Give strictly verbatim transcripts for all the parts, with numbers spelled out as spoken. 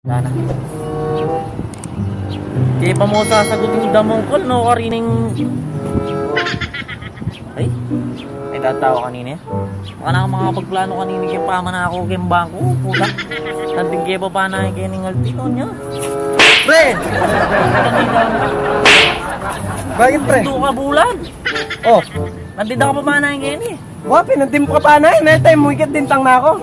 Sana. Di pa mu sasagut ing damungkul, no, karining. Ay, may datao kanina. Baka na makapagplano kanina keng pamanako keng bangko, puta. Nandin ke pa panay kening Alpino niya. Pre! Bakit, pre? Ito ka bulan. Oh. Nandin ka pa panay keni. Wa, pinandim ka panay. Neta, muikat dintang na ako.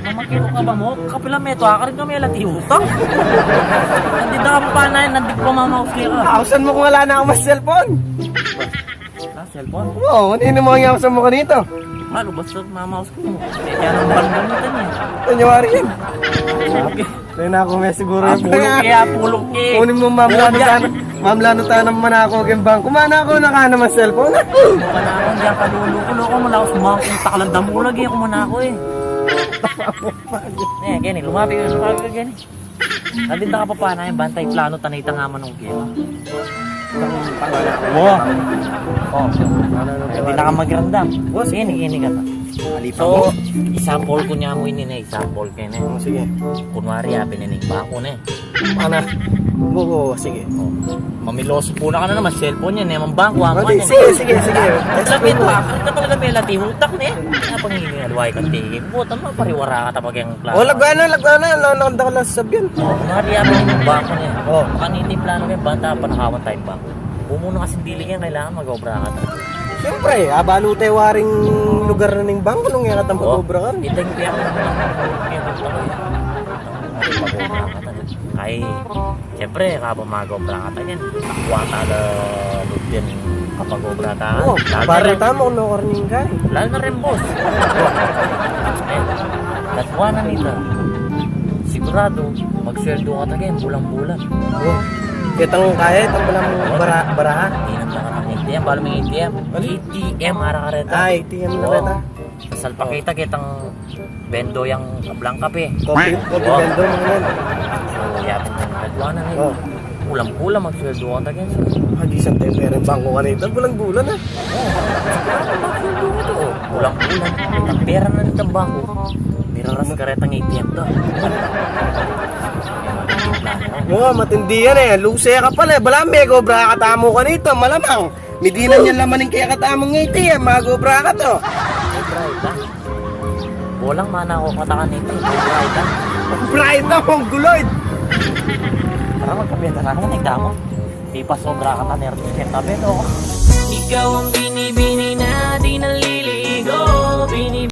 Mamakiro ka ba mu? Kapila meto, akarin kami alati utang. Nandin ka pa panay, nandin pa mamaus kaya ka. Ausan mu kung ala na ako mas cellphone. Ah, cellphone? Oo, ano yung mga yaman sa mukha nito? Malo, basta mamaus ko mu. Kaya nang mahal mo nito niya. Ano yung wari yan? Okay. Kaya na ako may siguro Ah, yung pulok kaya, pulok kaya. Kunin mo, mamlano Pulok sana. Mamlano tayo ng manako, kembang. Kumana ako, naka naman cellphone. Kumana ako, diyan ka luluko-luko mo, laos mga kung taklang damo lagi, kumana ako eh. Eh, gani, lumabi ka, lumabi ka, gani. Nandin na ka pa pa na yung bantay plano, tanay tanga manong kaya. Wow. Oh. Hindi na ka magramdam. Boss, ini, ini ka na. Alipa So, mo? Example ko niya mo ini na example kaya na. Oh, sige. Kunwari, abi na ning bangko na eh. Ana. Oo, oo, sige. Oh. Mamiloso po na ka na naman, cellphone yan, eh, mambangko, Oh, amo di, yan, sige, eh. sige, sige. Sabi ko, ah, ano talaga may lati, utak na eh. Kaya pang ini, aluway kang tingin. Buta mo, pariwara ka tapag yung plano. Oh, lagwa na, lagwa na. Lalo na kanda ka lang sabihan. Oh, kunwari, abi na ning bangko na eh. Oh. Makaniti plano na eh, banta, panakawan tayong bangko. Bumuno kasi dili yan, kailangan mag-obra ka tayo. Siyempre, abalo tayo waring lugar na ning bangko nung yan at ang Oh, pag-obra ka. Itang piyak na lang. Piyak na lang. Ay, siyempre, kaba mag-obra ka tayo yan. Kuha tala lubyan kapag-obra ka. Oh, Lalo na baro rin, tamo, no, karning ka. Lalo na rin, boss. Eh, katuwa na nito. Sigurado, magsweldo ka tayo yan, bulang-bulan. Oh, kitang kaya, itang pala mo bara, baraha. Hindi na lang ang A T M, bala may A T M. Ano? A T M, ara ka reta. Ah, A T M na Oo. reta. Salpakita kitang bendo yang blank kape. Kopi, kopi Oo. bendo mo yan. So, yapin ng nagwa na ngayon. Oo. Kulang-kulang, magsweldo ka tayo. Ah, di sante, pero bangko ka nito. Bulang-bulan, ah. Oo. Magsweldo ka to, oh. Kulang-kulang. Ang pera na nitang bangko. Miraras ka retang A T M to. Oo, matindi yan eh. Luse ka pala eh. Bala, may gobra ka tamo ka nito. Malamang. Midinan yan laman ning kaya katamang ngiti, eh, magobra ka to. Ay, bright, ah. Bolang mana ko katakan nito, eh. Bright, ah. Bright na, mong guloy. Para magkapita na, nagdamo. Di pa sobra ka taner, kaya tabi, no? Ikaw ang binibini na di naliligo. Bini